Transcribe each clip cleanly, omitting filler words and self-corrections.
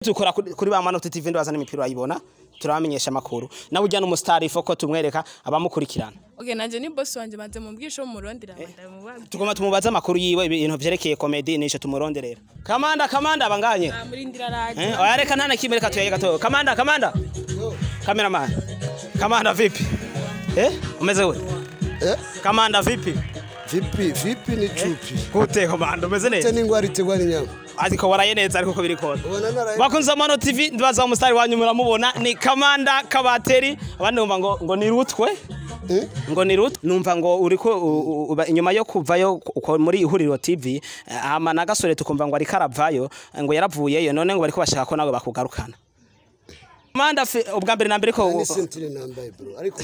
Dukora kuri ba Manoti TV, ndabaza n'imipira urayibona, turabamenyesha amakuru. Nawe ujya n'umustar ifoko tumwereka abamukurikirana. Okay, nanje ni boss wanje, maze mumbwisho murondera ndamubaza. Tugomba tumubaza amakuru yiwe, ibintu vyerekeye comedy nico tumuronderera. Kamanda, kamanda abanganye. Ah, murindira raje. Eh, oya reka ntana kimwe, reka tuyage gato. Kamanda, kamanda. Cameraman. Kamanda vipi? Eh? Umeze gute? Eh? Kamanda vipi? Vipi vipi ni chupi. Gute komanda, umeze neza? Te n'ingwara itegwa n'inyama. Ariko waraye neza, ariko uko biri kose. Ubona naraye. Bakunze Mano TV, ndibaza umusitari wanyu muramubona, ni Kamanda Kabateri, abandi numva ngo ni Rutwe. Eh? Ngo ni Rutwe, numva ngo uriko uba inyuma yo kuvayo uko muri Ihuriro TV, hama na gasore tukumva ngo ariko aravayo, ngo yaravuyeyo, none ngo bariko bashaka ko nawe bakugarukana. Kamanda ubwa mbere na mbere ko Ni sentire nambaye bro. Ariko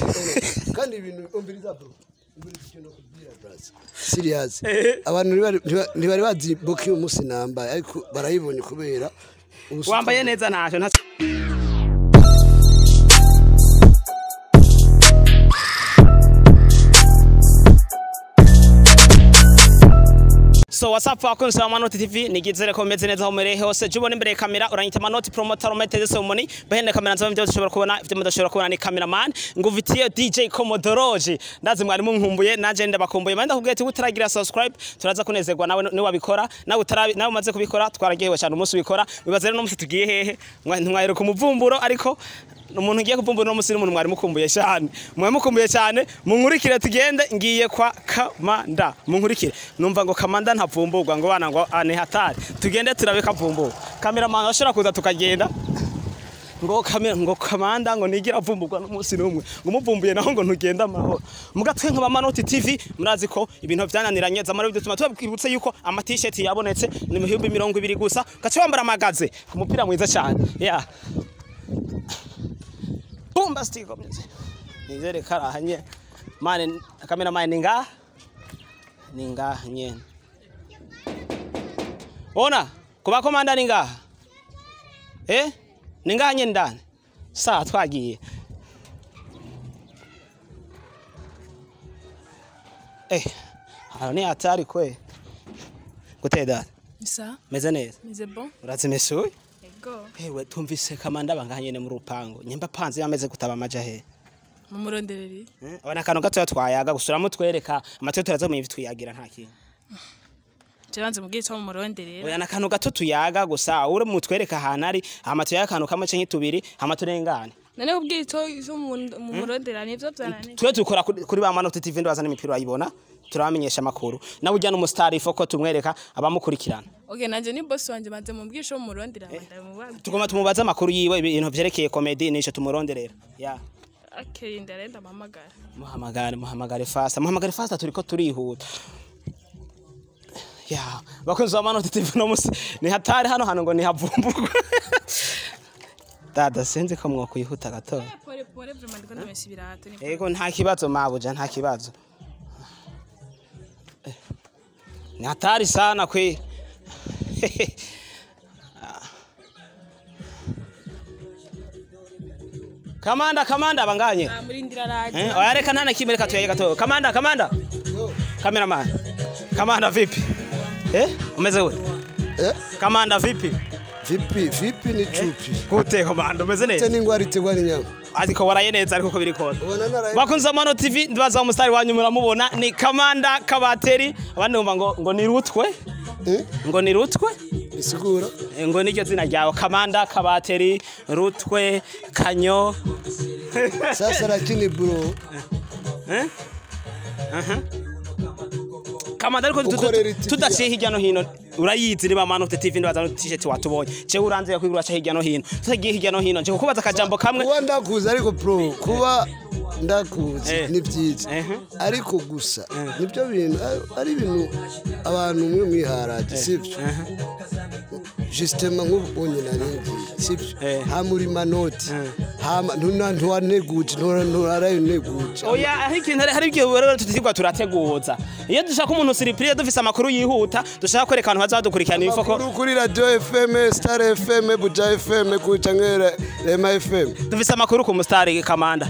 kandi ibintu umviriza bro. Umviriza ikintu nakubwira bro. Serious. Abantu ntibari bazi boki uyu munsi nambaye, ariko barayibonye kubera ubusuku. Wambaye neza ntacyo ntacyo. So what's up bakunzi ba Manoti TV, nigizere ko meze neza aho muri hose. Je ubona imbere ya kamera uranyita Manoti promoter romete zese umoni behind kamera nzaba ibyo dushobora kubona, ibyo mudashobora kubona ni cameraman nguvitiye DJ Commodoroji. Ndazi mwari munkumbuye, nanje ndabakumbuye. Manda kubwiye ati utaragira subscribe turaza kunezerwa nawe ni wabikora, nawe utarabi nawe umaze kubikora twaragiyewe cyane umunsi ubikora. Wibaze rero no munsi tugiye hehe? Ntwaheruka umuvumburo, ariko umuntu ngiye kuvumbura no munsi n'umuntu mwari mukumbuye cyane, mwari mukumbuye cyane. Munkurikire tugende, ngiye kwa Kamanda, munkurikire. Numva ngo Kamanda ntavumburwa, ngo bana ngo ni hatari, tugende turabe kavumburwa. Cameraman ashobora kuza tukagenda ngo kamera ngo Kamanda ngo nigira avumburwa n'umunsi n'umwe, ngo muvumbuye naho ngo ntugenda amahoro. Mugatwe nka Manoti TV, murazi ko ibintu vyananiranye zamara bituma tubabwibutse yuko ama t-shirt yabonetse ni 20,000 gusa, gace wambara amagaze ku mupira mwiza cyane. Yeah. Bombastic music. Nizere karahanye. Mane kamera mane ninga. Ninga nyene. Ona kuba komanda ninga. Eh? Ninga nyene ndani. Sa twagiye. Eh, hano ni hatari kwe. Gute dada? Isa. Meze neza. Meze bon. Urazimeshuye? Ego. Ewe tumvise Kamanda banganye mu rupango. Nyemba panze yameze gutaba amaja he. Mumurondereri. Abana akantu gatoya twayaga gusura mutwereka amatwe turaza mu twiyagira nta kintu. Je banze mubwiye ico mumuronderera. Oya nakantu gato tuyaga gusa ure mutwereka ahantu ari hama tuyaga akantu kamwe canke tubiri hama turengane. None ubwiye ico mumuronderera nivyo vyananiye. Twe dukora kuri ba Manoti TV, ndabaza n'imipira urayibona, turabamenyesha amakuru. Nawe ujya n'umustar ifoko tumwereka abamukurikirana. Okay, nanje ni boss wanje, maze mumbwisho murondera ndamubaza. Tugomba tumubaza amakuru yiwe, ibintu vyerekeye comedy nico tumuronderera. Yeah. Okay, ndarenda mpamagara. Muhamagare, muhamagare fasta, muhamagare fasta, turiko turihuta. Ya, bakunzi ba Manoti TV no musi ni hatari hano hano ngo ni havumburwa. Dada sinzi ko mwokwihuta gato. Pole pole vraiment ndiko ndamesha ibirato ni. Ego nta kibazo mabuja, nta kibazo. Ni hatari sana kwe. Kamanda, kamanda abanganye. Ah, murindira raje. Eh, oya reka ntana kimwe, reka tuyage gato. Kamanda, kamanda. Cameraman. Kamanda vipi? Eh? Umeze gute? Eh? Kamanda vipi? Vipi vipi ni chupi. Gute komanda, umeze Te neza? n'ingwara itegwa n'inyama. Ariko waraye neza, ariko uko biri kose. Ubona naraye. Bakunze Mano TV, ndibaza umusitari wanyu muramubona, ni Kamanda Kabateri, abandi numva ngo ni Rutwe. Eh? Ngo ni Rutwe? Isigura. Ngo niryo zina ryawe Kamanda Kabateri, Rutwe, Kanyo. Sasa lakini bro. Eh? Kamanda ariko Ukorera TV tudaciye hirya no hino urayizi niba Manoti TV ndibaza no t-shirt watubonye. Jewe uranze kwigura cha hirya no hino. Tutagiye hirya no hino nje kukubaza akajambo kamwe. Kuba ndakuzi ariko bro, kuba ndakuzi ni byiza. Ariko gusa nibyo bintu ari ibintu abantu mwe mwiharaje sivyo? Justement nk'ubu nyina ngiye sivyo? Ha muri Manoti. Hama ntuwaneguje, nturarayineguje. Oya hari ikintu hari ibyo rero tutigwa turateguza. Iyo dushaka umuntu surprise dufise amakuru yihuta, dushaka kwereka abantu bazadukurikirana ibifoko. Amakuru kuri Radio FM, Star FM, Buja FM, kucangera Rema FM. Dufise amakuru ku mustari Kamanda.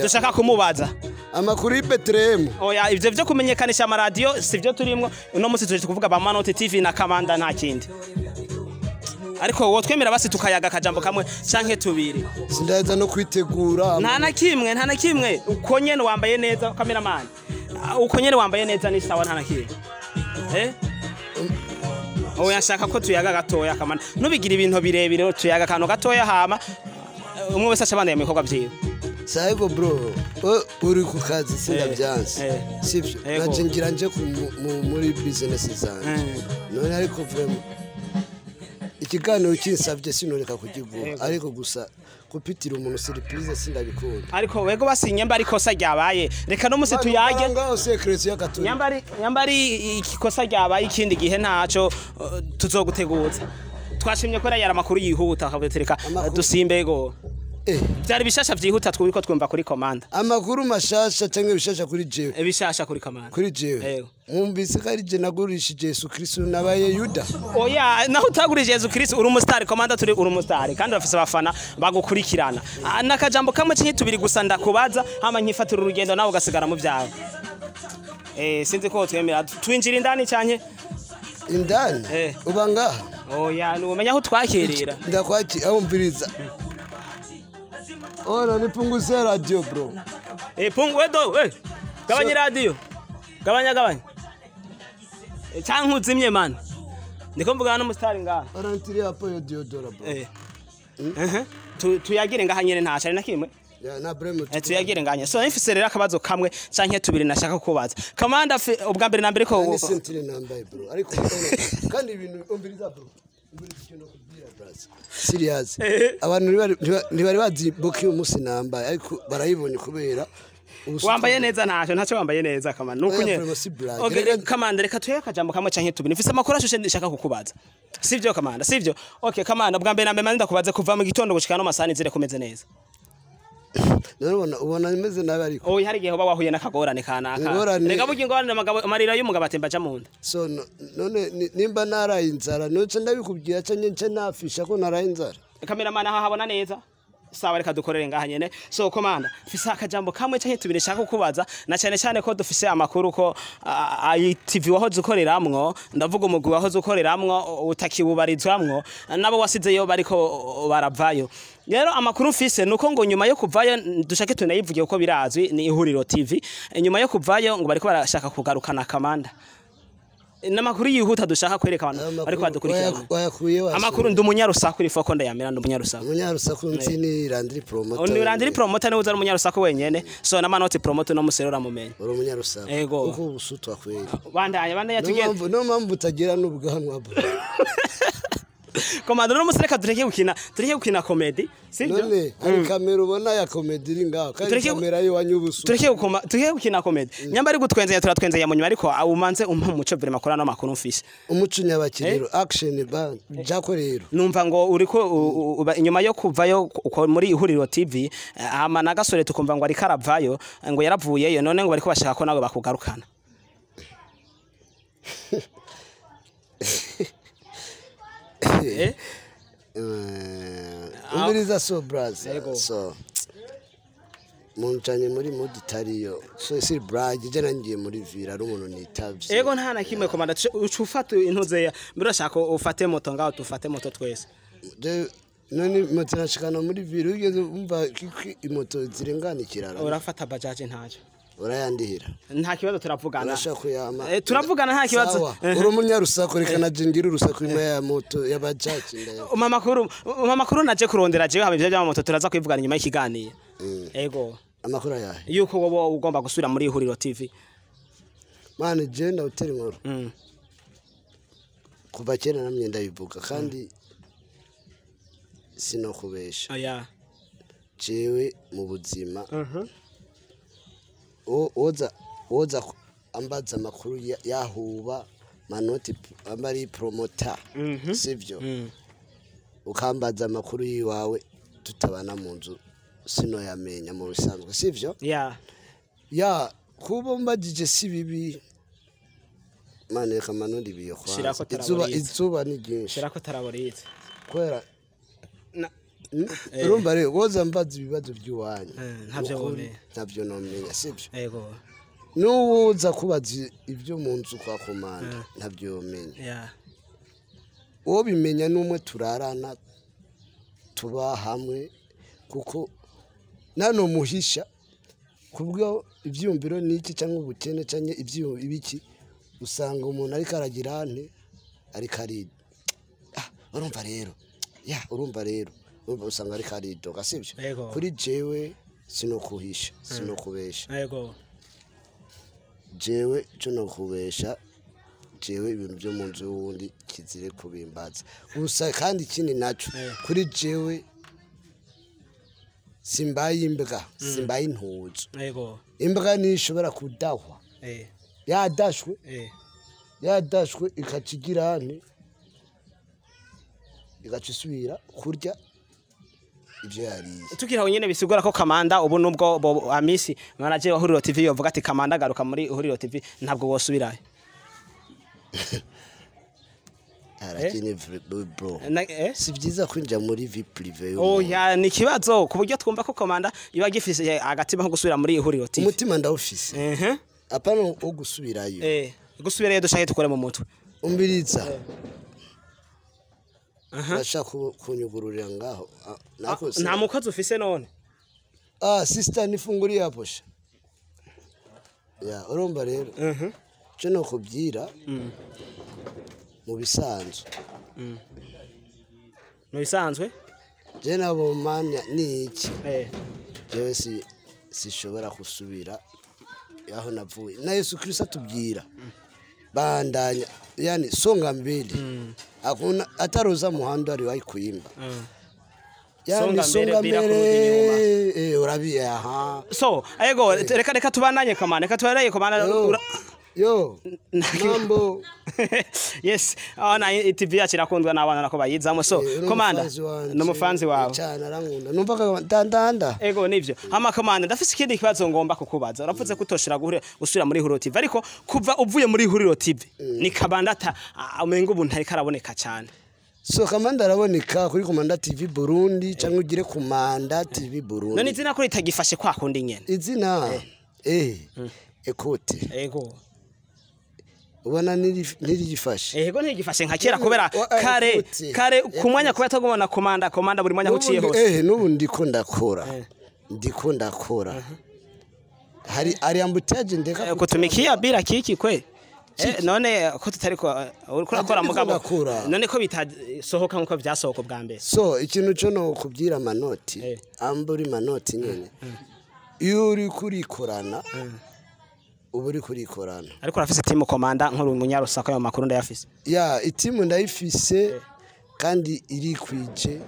Dushaka kumubaza. Amakuru y'Bethlehem. Oya ivyo vyo kumenyekanisha amaradiyo sivyo turimwo. Uno munsi tuje kuvuga ba Manoti TV na Kamanda nta kindi. Ariko wowe twemera basi tukayaga akajambo kamwe canke tubiri. Sindaheza no kwitegura. Nta na kimwe, nta na kimwe. Uko nyene wambaye neza, cameraman. Uko nyene wambaye neza ni sawa, nta na kimwe. Oya, nshaka ko tuyaga gatoya kamana. Nubigira ibintu birebire, tuyaga akantu gatoya, hama umwe wese aca abandanya mu bikorwa vyiwe. Saego bro, uri ku kazi, sindavyanse, sivyo? Ego. Naje ngira nje muri business zanje. None ariko vraiment ikiganiro kinsavye sinoreka kugiguha, ariko gusa kupitira umuntu surprise sindabikunda. Ariko wego basinye mba ariko kosa ryabaye, reka no musi tuyage. Ngaho secret y'Gatolika. Nyambari ikikosa ryabaye, ikindi gihe ntaco, tuzoguteguza. Twashimye ko yari amakuru yihuta, akavutereka. Amakuru. Dusimbego byari bishasha vyihuta twuriko twumva kuri komanda. Amakuru mashasha cyangwa ibishasha kuri jewe? Bishasha kuri komanda. Kuri jewe? Yego. Mwumvise ko ari je nagurishije Yesu Kristo, nabaye Yuda? Oya, naho utagurije Yesu Kristo, uri umustar komanda, turi uri umustar kandi bafise abafana bagukurikirana. Nakajambo kamwe canke tubiri gusa ndakubaza, hama nkifatira urugendo nawe ugasigara mu byawe. Sinzi ko twemera twinjira indani canke Indani? Uba ngaha? Oya, numenya aho twakirira. Ndakwaki aho, mviriza. Ora nipunguze radio, bro. Pungu wedo, gabanya radio. Gabanya, gabanya. Canke uzimye man. Ndiko mvugana n'umustar ngaha. Orantiri hapo yo deodora, bro. Tuyagire ngaha nyene, ntaco ari na kimwe. Ya na bremo. Tuyagire nganye. So nifise rero akabazo kamwe canke tubiri nashaka kubaza. Kamanda, ubwa mbere na mbere ko Ni sentire nambaye, bro. Ariko kandi ibintu, umviriza bro. Umviriza ikintu nakubwira, bro. Serious. Abantu ntibari bazi boki uyu munsi nambaye, ariko barayibonye kubera Wambaye neza, ntaco ntaco, wambaye neza kamanda. Nuko Oya, nyene. bro, si blague. Okay, kamanda, reka tuye akajambo kamwe canke tubiri. Nifise amakuru ashushe ndashaka kukubaza. Sivyo kamanda, sivyo? Okay kamanda, ubwa mbere na mbere ndakubaza, kuva mu gitondo gushika no masani zire kumeze neza? None ubona meze nabi ariko? Oya, hari igihe uba wahuye n'akagorane kanaka. Ingorane. Reka burya ingorane, amarira y'umugabo atemba aja mu nda. So none nimba naraye inzara, noce ndabikubwira canke nce nafisha ko naraye inzara? Cameraman, aha habona neza? Sawa, reka dukorere ngaha nyene. So komanda, mfise akajambo kamwe canke tubiri nshaka kukubaza, na cyane cyane ko dufise amakuru ko ITV wahoze ukoreramwo, ndavuga umugwi wahoze ukoreramwo, utakiwubarizwamwo, nabo wasizeyo bariko baravayo. Rero amakuru mfise nuko ngo nyuma yo kuvayo, dushake tunayivuge kuko birazwi, ni Ihuriro TV, nyuma yo kuvayo ngo bariko barashaka kugarukana kamanda. N'amakuru yihuta dushaka kwereka abantu bariko badukurikirana. Wayakuye wasi? Amakuru, ndi umunyarusaku, iri foko ndayamira, ndi umunyarusaku. Umunyarusaku nzi ni Landry Promoter. Ni Landry Promoter, niwe uzari umunyarusaku wenyene. So na Manoti Promoter no muserura mumenye. Uri umunyarusaku? Ego. Uko ubusutwa kweli. Bandanya, bandanya. Niyo Tugende. mpamvu, niyo mpamvu utagira n'ubwanwa, bro. Komando, no musereka tureke gukina comedy, sivyo? None hari kamera ubona ya comedy iri ngaho kandi kamera y'iwanyu ubusu? Tureke gukina comedy. Nyamba ari gutwenzenya, turatwenzenya mu nyuma, ariko awumanze umpa umuco vraiment kuri ano makuru mfise. Umuco nyabakiriro action band jako rero. Numva ngo uriko inyuma yo kuvayo uko muri Ihuriro TV, hama na gasore tukumva ngo ariko aravayo, ngo yaravuyeyo, none ngo bariko bashaka ko nawe bakugarukana. Umviriza, so braza. Yego. So muncanye muri mood itariyo, so si brage je nangiye muri vira ari umuntu nitavye. Ego, nta na kimwe komanda, uca ufata intuzeya mbere, urashaka ufate moto ngaho, tufate moto twese. None moto irashikana muri vira? Ugeze umva kiki imoto zirengana ikirara? Urafata bajaje, ntacyo. Urayandihira? Nta kibazo, turavugana. Urashaka kuyama? Turavugana, nta kibazo. Sawa. Uri umunyarusaku, reka naje ngira urusaku imwe ya moto ya bajaji ndaya. Umpa makuru naje kurondera jewe, hama ivyo by'amamoto turaza kwivugana inyuma y'ikiganiro. Ego. Amakuru ayahe? Yuko wowe ugomba gusubira muri Ihuriro TV. Mane je ndawutera inkuru. Kuva kera namye ndabivuga kandi sinokubesha. Oya. Jewe mu buzima, woza ambaza amakuru yahuba Manoti amba ari promoter, sivyo? Ukambaza amakuru yiwawe tutabana mu nzu, sinoyamenya mu bisanzwe, sivyo? Ya. Ya kuba umbajije si bibi mane, reka manura ibiyo kwanza. Shirako Izuba, taraboritse. izuba ni ryinshi. Shirako taraboritse. Kubera urumva rero woza mbaza ibibazo by'iwanyu. Ntavyo Ukuri, womenya. Ntavyo nomenya, sivyo? Ego. N'uwuza kubaza ibyo mu nzu kwa komanda, ntabyo yomenya. Ya. Uwo bimenya n'umwe turarana, tuba hamwe, kuko nano muhisha kubwo ivyumviro niki cyangwa ubukene cyangwa ivyumviro ibiki, usanga umuntu ariko aragira nte, ariko ari urumva rero ya urumva rero urumva usanga ariko aridoga, sivyo? Yego. Kuri jewe sinokuhisha, sinokubesha. Yego. Jewe cyo nokubesha, jewe ibintu byo mu nzu y'uwundi kizire kubimbaza gusa. Kandi ikindi naco, kuri jewe simbaye imbwa, simbaye intuzo. Yego. Imbwa ntishobora kudahwa yadashwe, yadashwe ikaca igira nte, igaca isubira kurya ivyo yariye. Tukiri aho nyene, bisigura ko Kamanda ubu nubwo Amisi manager wa Huriro TV yovuga ati Kamanda garuka muri Huriro TV, ntabwo wosubirayo? Harakini bro, si vyiza kwinjira muri vie privée y'umuntu. Oya, ni ikibazo ku buryo twumva ko Komanda iba gifise agatima ko gusubira muri Ihuriro TV. Umutima ndawufise, apana wo gusubirayo. Gusubirayo dushake dukore mu mutwe. Umbiriza, urashaka kunyugururira ngaho? Ah, nako Nta mukozi ufise none? Ah, sister, nifunguriye hapo sha. Ya, urumva rero, cyo no kubyira mu bisanzwe. Mu bisanzwe. Je nabo manya ni iki, jewe si sishobora gusubira aho navuye, na Yesu Kristo atubwira bandanya, yani songa mbele, hakuna ataroza muhando ari wayikuimba, yani Songa mbele songa bila mbele. kurudi nyuma. Urabiye aha. So ego, reka tubandanye Kamanda, reka tubandanye Kamanda. Yo, yo, mambo. Yes, na TV yacu irakundwa n'abana nako bayizamo, so Eh, Komanda n'umufanzi wanje. N'umufanzi wawe. Cyane, arankunda, numva ka ndandanda. Ego, nivyo. Hama Komanda, ndafise ikindi kibazo ngomba kukubaza. Uravuze ko utoshira guhurira gusubira muri Huriro TV, ariko kuva uvuye muri Huriro TV ni Kabanda ata umenga ubu ntariko araboneka cyane. So Kamanda araboneka kuri Komanda TV Burundi, cyangwa ugire Komanda TV Burundi. None izina ko ritagifashe kwa kundi nyene? Izina, écoute. Ego. Ubona ntirigifashe? Ego, ntigifashe nka kera kubera kare écoute. Kare ku mwanya kuba tagumana Komanda, Komanda buri mwanya aho uciye N'ubundi- hose. N'ubu ndiko ndakora, ndiko ndakora, hari embouteillage ndeka. Kutumikia bila kiki kwe. None ko tutari ko uriko urakora Ndiko mugabo ndakora. none ko bitasohoka nkuko byasohoka bwa mbere? So ikintu cyo no kubwira manoti, amburi manoti nyene, iyo uri kurikorana uba uri kurikorana. Ariko urafise timu Komanda, nkuru umunyarusaka, ayo makuru ndayafise. Ya, itimu ndayifise kandi irikwije,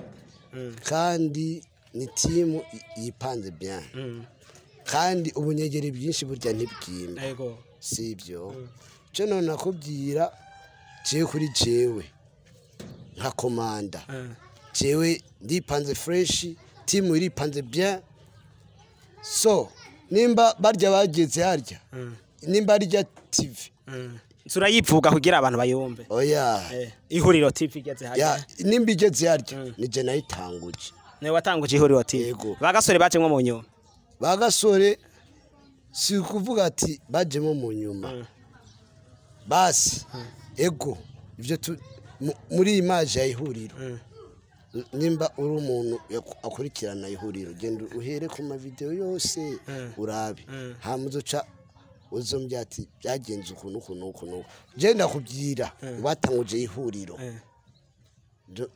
kandi ni timu yipanze bien, kandi ubunyegeri bwinshi burya ntibwimba. Ego. Si ibyo cyo none nakubwira, jewe kuri jewe nka Komanda, jewe ndipanze fresh, timu iripanze bien. So nimba barya bageze harya, nimba arya TV. Turayivuga kugira abantu bayumve. Oya. Ihuriro TV igeze hajya. Ya, nimba igeze harya nije nayitanguje. Niwe watanguje Ihuriro TV? Yego. Bagasore bajemwo mu nyuma? Bagasore si ukuvuga ati bajemo mu nyuma, basi ego ibyo muri image ya Ihuriro, nimba uri umuntu akurikirana Ihuriro, genda uhere ku mavideo yose urabe, hama uzoca uzombya ati byagenze ukuntu ukuntu ukuntu. Je ndakubwira batanguje Ihuriro,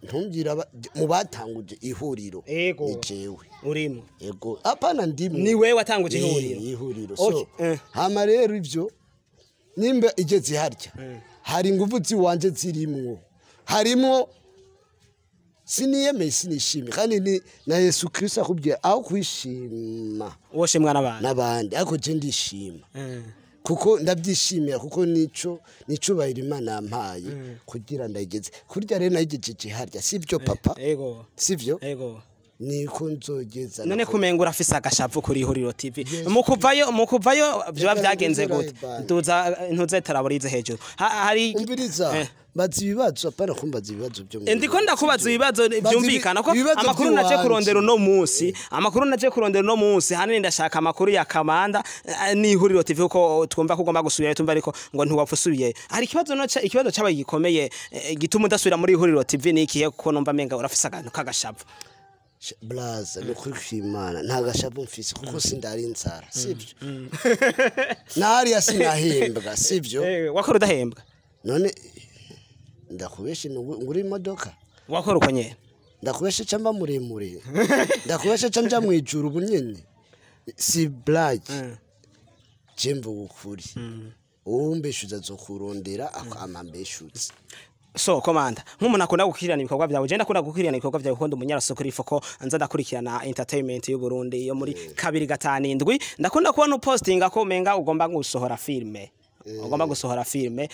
ntumbwira mu batanguje Ihuriro. Ego. Ni jewe. Urimo? Ego, apana, ndimwe. Ni wewe watanguje Ihuriro? Ihuriro. Okay. So hama rero ivyo, nimba igeze harya hari ingufu ziwanje zirimwo, harimwo siniyemeye, sinishimye, kandi ni na Yesu Kristo akubwiye aho kwishima Woshimwa n'abantu. N'abandi, ariko je ndishima kuko ndabyishimira, kuko nico nicubahiro Imana yampaye kugira ndayigeze kurya. Rero nayigejeje harya, sibyo papa? Ego. Sibyo? Ego. Niko nzogeza. None kumenga urafise agashavu kuri Ihuriro TV. Mu kuvayo biba Reka byagenze nduze gute? Ray-Ban. Nduza ntuzetaraburize hejuru. Hari Umviriza. Baza ibibazo, apana kumbaza ibibazo byo mu Ndiko ndakubaza ibibazo byumvikana ko ibibazo amakuru naje by'iwanje. kurondera uno munsi, amakuru naje kurondera uno munsi hanini, ndashaka amakuru ya Kamanda ni Ihuriro TV, kuko twumva ko ugomba gusubira, tumva ariko ngo ntiwapfa usubiye. Hari ikibazo no ikibazo cabaye gikomeye gituma udasubira muri Ihuriro TV ni ikihe? Kuko numva menga urafise akantu k'agashavu. Blaza, ni ukuri kw'Imana nta gashavu mfise, kuko sindari inzara, sibyo? Nahariya sinahembwa, sibyo? Wakora udahembwa? None ndakubeshe ngura imodoka? Wakora uko nyene? Ndakubeshe ca mba muremure? Ndakubeshe ca nja mwijuru ubu nyene? Si blague, je mvuga ukuri. Uwumbeshuza azokurondera amambeshutse. So komanda, nk'umuntu akunda gukurikirana ibikorwa byawe, je ndakunda gukurikirana ibikorwa byawe kuko ndi umunyarasoko rifoko nza ndakurikirana entertainment y'u Burundi yo muri 257. Ndakunda kubona upostinga ko menga ugomba gusohora filme, ugomba gusohora filme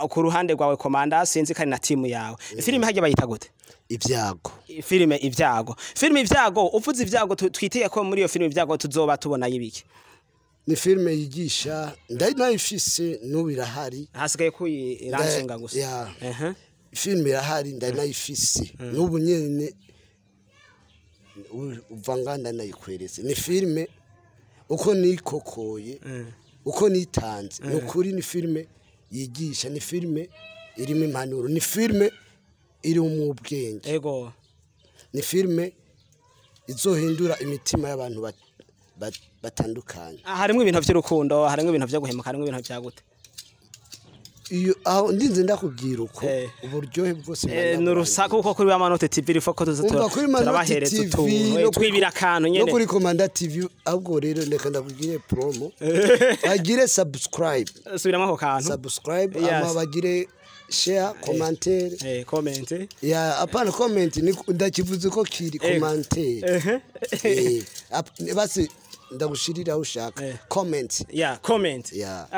ku ruhande rwawe komanda, sinzi kari na timu yawe. Filme hajya bayita gute? Ibyago. Filme Ibyago. Filme Ibyago, uvuze ibyago, twiteye ko muri iyo filme Ibyago tuzoba tubona ibiki? Ni filime yigisha, ndari nayifise, n'ubu irahari. Hasigaye kuyiransinga gusa. Ya. Filime irahari, ndari nayifise, n'ubu nyene uva nganda nayikweretse. Ni filime uko nikokoye, uko nitanze, ni ukuri. Ni filime yigisha, ni filime irimo impanuro, ni filime iri mu ubwenge. Ni filime izohindura imitima y'abantu batandukanye. Harimo ibintu by'urukundo, harimo ibintu byo guhemuka, harimo ibintu bya gute? Iyo aho ndinze ndakubwira uko uburyohe bwose Ni urusaku, kuko kuri ba Manoti TV rifo ko tuza Umva, kuri Manoti turabahereza TV utuntu no twibira akantu no nyene. kuri Komanda TV. Ahubwo rero reka ndakubwire promo, bagire subscribe. Subiramo ako kantu. Subscribe. Yes. Ama bagire share, commentaire. Comment. Ya, apana comment, ni ndakivuze ko kiri commentaire. Basi ndagushirira aho ushaka comment. Ya, comment. Ya.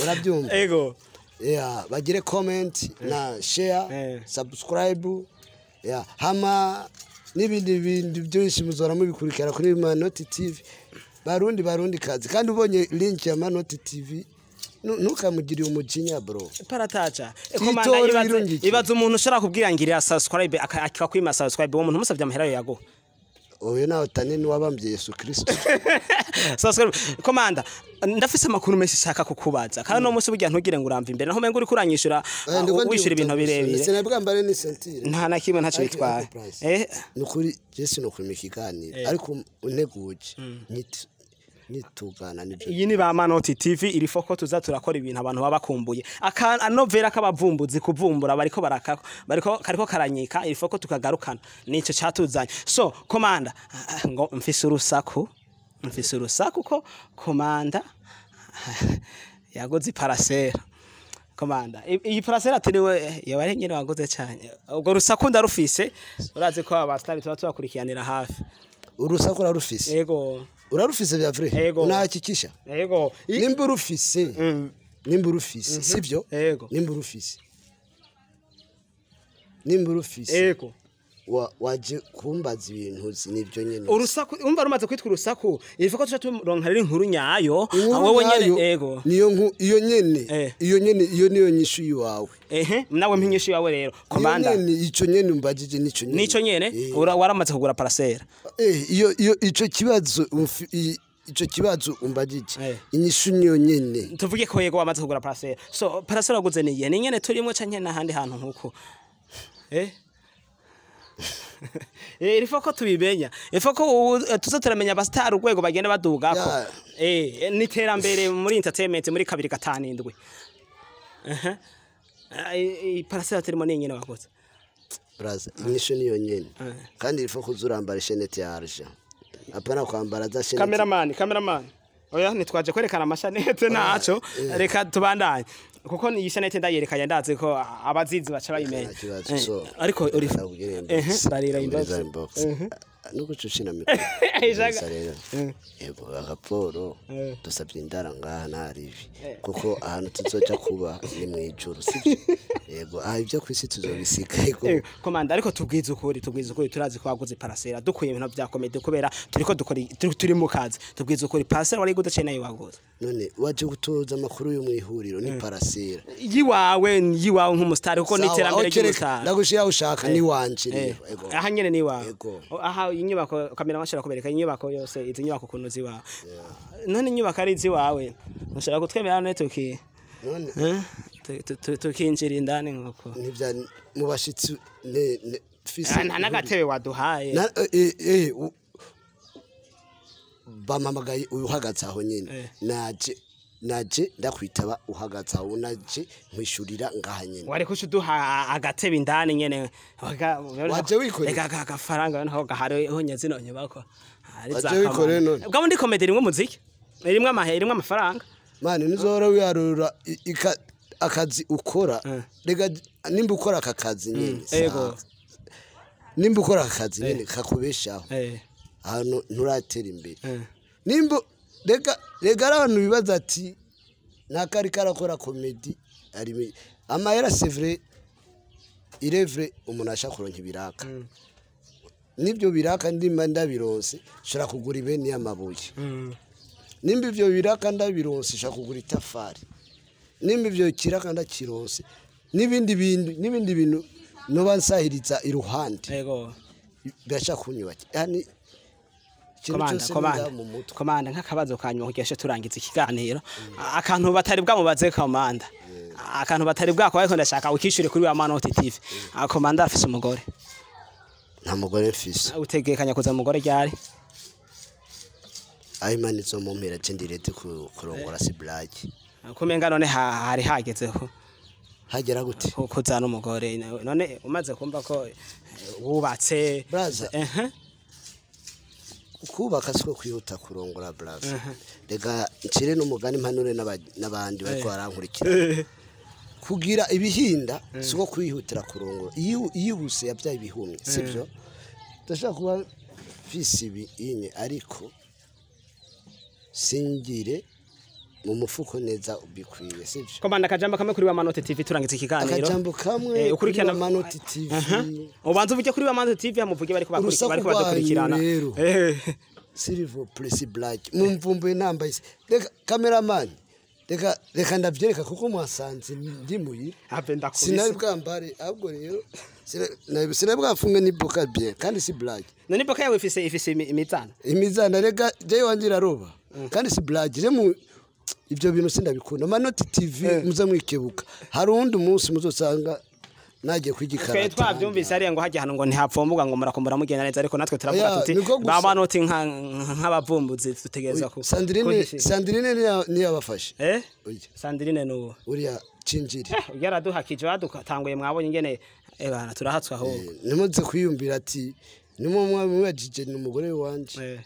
Urabyumva? Ego. Ya, bagire comment na share, subscribe ya, hama n'ibindi bintu byinshi muzora mubikurikira kuri Manoti TV. Barundi, Barundi kazi, kandi ubonye link ya Manoti TV ntukamugirire umujinya, bro. Parataja. Titoro Komanda, ibaze birungike. ibaze umuntu ushobora kubwira ngirira subscribe akakwima subscribe, uwo muntu musavye amahera yo yago. Oyo nawe tane niwabambye Yesu Kristo. Subscribe. Komanda, ndafise amakuru menshi shaka kukubaza. Kandi no munsi burya ntugire ngo uramva imbere. Naho menga uri kuranyishura wishura ibintu birebire. Sinabwambare ni ceinture. Nta na kimwe, ntacyo bitwaye. Ariko price. Nukuri Jesu nukwima ikiganiro, ariko unteguje nitugana nibyo. Iyi ni ba Manoti TV iri foko tuza turakora ibintu abantu baba bakumbuye. Aka anovera k'abavumbuzi kuvumbura bariko barakako bariko kariko karanyika, iri foko tukagarukana, nico catuzanye. So komanda, ngo mfise urusaku, mfise urusaku ko komanda yagoze iparasera. Komanda, iyi parasera turiwe yaba ari nyene wagoze cyane? Ubwo rusaku ndarufise, urazi ko abastari tuba tubakurikiranira hafi. Urusaku urarufise? Yego. Urarufise vya vrai? Yego. Unahakikisha? Yego. Nimba urufise, nimba urufise, sibyo? Yego. Nimba urufise, nimba urufise, Yego. Waje kumbaza ibintu uzi nibyo nyene. Urusaku umva rumaze kwitwa urusaku, ivuga ko tuca turonka rero inkuru nyayo. Inkuru Wowe nyene nyayo, ego. Niyo iyo nyene. Iyo nyene, iyo niyo nyishu yiwawe. Ehe, nawe mpinyishu yawe rero Iyo komanda. nyene, ico nyene umbajije nico nyene. Nico nyene. Waramaze kugura parasera? Iyo ico kibazo ico kibazo umbajije, inyishu niyo nyene. Tuvuge ko yego, wamaze kugura parasera. So parasera waguze niye ni nyene turimwo canke n'ahandi hantu nkuko? Ifo ko tubimenya, ifo ko tuza turamenya abastar urwego bagenda badugako. Ni iterambere muri entertainment muri 257. Aha. Parasera turimo ni nyene waguze? Braza, inyishu niyo nyene. Kandi ifo kuzurambara ishenete ya argent, apana kwambara za chaînette. Cameraman, cameraman, oya, ntitwaje kwerekana amashanete naco, reka tubandanye kuko iyi chaînette ndayerekanye, ndazi ko abazizi baca bayimenya. Nta kibazo. So Ariko uri ndakubwira inbox. Barira inbox. Ndakubwira inbox. No gucushina mikoro. Ishaka. Rero yego, raporo dusabye indara ngaha ntaribi, kuko ahantu tuzoja kuba ni mu ijuru, sibyo? Yego, aha ibyo ku isi tuzobisiga, yego. Komanda, ariko tubwize ukuri, turazi ko waguze parcelle. Dukuye ibintu bya comedy kubera turiko dukora, turi mu kazi. Tubwize ukuri, parcelle wari gute nayo waguze? None waje gutoza amakuru yo mu ihuriro ni parcelle? Yiwawe nk'umusitari, kuko ni iterambere ry'umusitari. Ndagushira ushaka ni wanje rero, yego. Aha nyene ni iwawe? Yego. Oh, aha inyubako kamera bashobora kubereka inyubako yose, izi nyubako ukuntu ziwawe. None inyubako ari iziwawe, mushobora kutwemera none tuki None eh? Tukinjira indani nkuko ntivya mu bashitsi fise. Ah, nta n'agatebe waduhaye. Bampamagaye uhagaze aho nyene. Naje ndakwitaba uhagaze aho, naje nkwishurira ngaha nyene. Wari kuca uduha agatebe indani nyene. Waje wikoreye? Reka agafaranga naho gahari honye zino nyubako. Ari Waje za wikoreye kamana. none? Bwa muri comedy rimwe umuziki, rimwe amahe, rimwe amafaranga. Mani nizora wiharura akazi ukora. Rega nimba ukora aka kazi nyene, Ego. nimba ukora aka kazi nyene kakubeshaho, ahantu nturatera imbere. Nimba rega ari abantu bibaza ati nakari karakora comedy ari amahera, c'est vrai, il est vrai, umuntu ashaka kuronka ibiraka. Nibyo biraka ndimba ndabironse, nshobora kugura ibeni y'amabuye. Nimba ivyo biraka ndabironse, nshobora kugura itafari. Nimba ivyo kiraka ndakironse, n'ibindi bintu, n'ibindi bintu noba nsahiriza iruhande, birashaka kunyubaka, yani ikintu Komanda, cyose komanda, ninga mu mutwe. Komanda, nk'akabazo ka nyuma kugira turangiza ikiganiro, akantu batari bwamubaze komanda, akantu batari bwako ariko ndashaka ukishure kuri wa Manoti TV. Komanda afise umugore? Nta mugore mfise. Utegekanya kuza umugore ryari? Aho Imana izomumpera, je ndirete kurongora, si blague. Kumenga none hari hagezeho. Hagera gute? Kuzana umugore, none umaze kumva ko wubatse. Braza. Kubaka siko kwihuta kurongora, braza. Rega ncire n'umugani, mpanure n'abandi bariko barankurikira: kugira ibihinda siko kwihutira kurongora. Iyo yihuse yabyaye ibihumye, sibyo? Ndashaka kuba mfise ibi inye, ariko singire mu mufuko neza bikwiye, sibyo? Komanda, akajambo kamwe kuri wa Manoti TV turangiza ikiganiro. Akajambo kamwe ukurikirana kuri wa Manoti TV. Ubanza uvuge kuri wa Manoti TV, hamuvuge bariko bakurikira, Urusaku bariko badukurikirana. rwanyu rero. S'il vous plaît, si blague mumvumbuye nambaye, reka cameraman, reka ndavyereka kuko mwasanze ndi muhira. Have ndakubise. Sinari bwambare, ahubwo rero sinari bwafunge n'iboka bien, kandi si blague. None iboka yawe ifise imizana? Imizana, rega jewe wanje iraroba, kandi si blague. Je mu ibyo bintu sindabikunda. Manoti TV, muze mwikebuka, hari uwundi munsi muzosanga nagiye kwiga Twe ikarata. twavyumvise hariya ngo hajya hano ngo ntihapfumbuka, ngo murakumbura mugenda neza, ariko natwe turavuga Oya, tuti niko gusa. ba Manoti nk'abavumbuzi dutegereza ku Sandrine. kugishinga. Sandrine niyabafashe. Oya. Sandrine nuwo? Uriya cinjiri. Yaraduhakije, badutanguye, mwabonye ingene bana turahatswe ahubwo. Nimuze kwiyumvira ati nimwe mwabajije ni umugore wanje.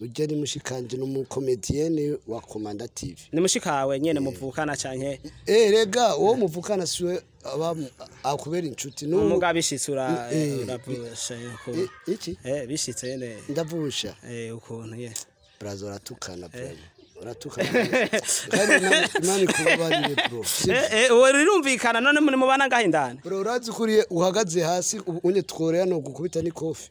Ujya ni mushikanje, ni umukomediyene wa Komanda TV. Ni mushikawe nyene muvukana canke? Rega uwo muvukana siwe aba akubera inshuti n'ubu. Umugabo bishitse ura uravusha ukuntu. Iki? Bishitse nyene. Ndavusha. Ukuntu ye. Brazo, uratukana, bro, uratukana, kandi Imana ikubabarire, bro. Uwo rirumvikana, none muri mubana ngaho indani? Bro, urazi kuriye uhagaze hasi ubu unye tworeya no gukubita n'ikofi.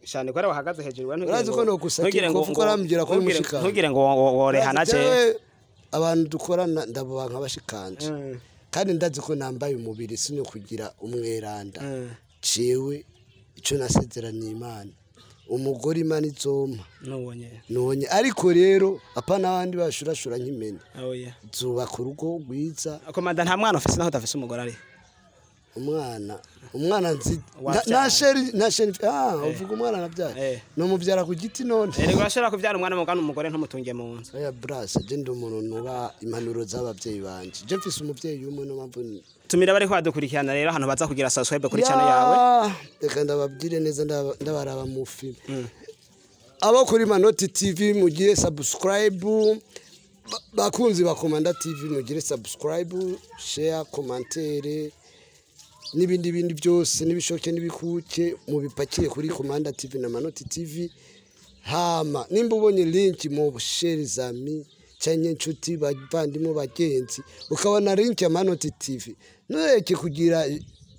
Cyane ko ari wahagaze hejuru we. Urazi ko nogusaka ikofi ko arambwira ko ari mushikanje. Ntugire ngo worehana je. Jewe, abantu dukorana ndabuba nk'abashikanje, kandi ndazi ko nambaye umubiri sino kugira umweranda. Jewe icyo nasezeraniye Imana, umugore Imana izompa Nubonye. nonye, ariko rero apana abandi bashurashura nk'imene. Oya. Zubaka urugo rwiza. Komanda, nta mwana ufise naho udafise umugore ari? Umwana nzi Wavyaye. nta chérie, nta chérie. Ah, uvuga umwana nabyaye? Numubyara ku giti none? Erega urashobora kuvyara umwana mugana umugore ntumutunge mu nzu. Oya brasa, je ndi umuntu nuba impanuro z'abavyeyi banje. Je mfise umuvyeyi umwe, no mpamvu Tumira bariko badukurikirana rero ahantu baza kugira subscribe kuri channel yawe. Reka ndababwire neza, ndabaraba mu film. Abo kuri Manoti TV mugire subscribe, bakunzi ba Komanda TV mugire subscribe, share, commentaire. N'ibindi bindi byose n'ibishoke n'ibikuke mubipakire kuri Komanda TV na Manoti TV. Hama nimba ubonye link mu share zami canke inshuti, bavandimwe, bagenzi, ukabona link ya Manoti TV, ntureke kugira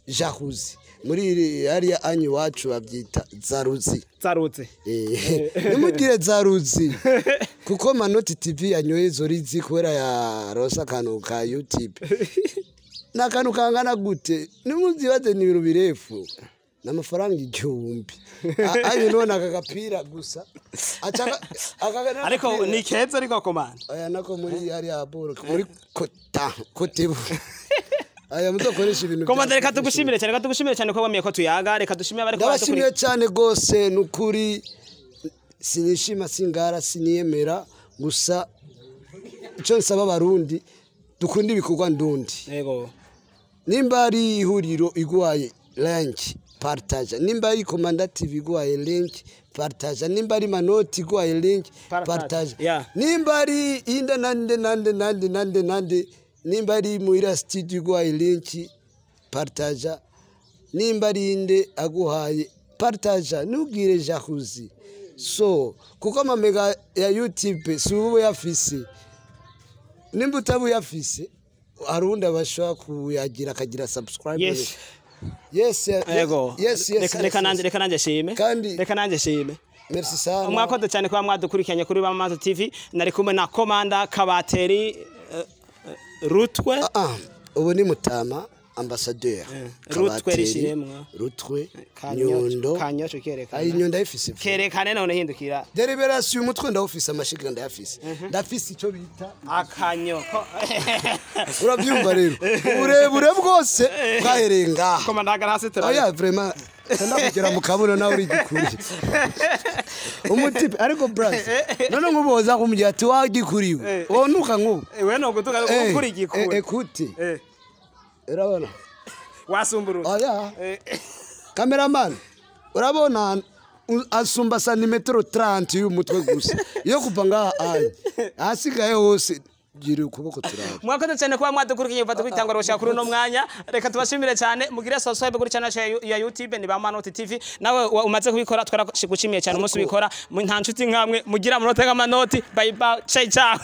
jalousie. Muri hariya anyu iwacu babyita zaruzi. Zarutse. Nimugire zaruzi kuko Manoti TV yanyoye izo rizi kubera yaronse akantu ka YouTube. Ni akantu kangana gute? Nimuzibaze, ni ibintu birefu, ni amafaranga 1000. Ayo none aka gapira gusa. Ariko ni keza, ariko komanda. Aya nako muri hariya boro muri kota kotebu aya muzokoresha ibintu. Komanda, reka tugushimire cyane, reka tugushimire cyane ko wamiye ko tuyaga. Reka dushimire abari ko. Ndabashimiye cyane rwose. Ni ukuri sinishima, singara, siniyemera. Gusa icyo nsaba Abarundi, dukunda ibikorwa ndundi. Nimba ari ihuriro iguhaye link, partage. Nimba ari Komanda TV iguhaye link, partage. Nimba ari Manoti iguhaye link, partage. Partage. Nimba ari inde nande nande nande nande nande, nimba ari Muhira Studio iguhaye link, partage. Nimba ari inde aguhaye, partage. Ntugire jalousie so kuko amamega ya YouTube si ubu uyafise. Nimba utaba uyafise, hari uwundi abashobora kuyagira akagira subscribe. Yes. Yes. Reka nanjye, reka nanjye shime. Reka nanjye shime. Merci sana. Mwakoze cyane kuba mwadukurikiranye kuri Bamazo TV. Nari kumwe na Komanda Kabateri Rutwe. Ah, ubu ni Mutama Ambassadeur. Rutwe. Kabateri, Rishiremwa. Rutwe. Nyundo. Kanyosho kerekana. Ayi, Nyundo ndayifise. Kerekane none, hindukira. Deliberation, umutwe ndawufise, amashiga ndayafise, ndafise icyo bita akanyo. Urabyumva rero, uburebure bwose bwahereye ngaha. Komanda, hagara hasi turabe. Oya, vraiment ndakugera mu kabuno nawe uri gikuriye umutipe. Ariko bras, none nk'ubu woza kumubwira ati wagikuriwe, wowe nuka nk'ubu. We no gutuka kuri igikuri. Écoute, urabona. Wasumburuka. Oya, cameraman, urabona asumba santimetero 30 y'umutwe gusa yo kuva ngaha anye ahasigaye hose. Gira ukuboko turaba. Mwakoze cyane kuba mwadukurikiye kuva twitangwa gushaka kuri uno mwanya. Reka tubashimire cyane. Mugire subscribe kuri channel ya YouTube ni ba Manoti TV. Nawe umaze kubikora, twaragushimiye cyane umunsi ubikora. Nta nshuti nkamwe mugira amanota nk'amanoti. Bye bye, ciao ciao.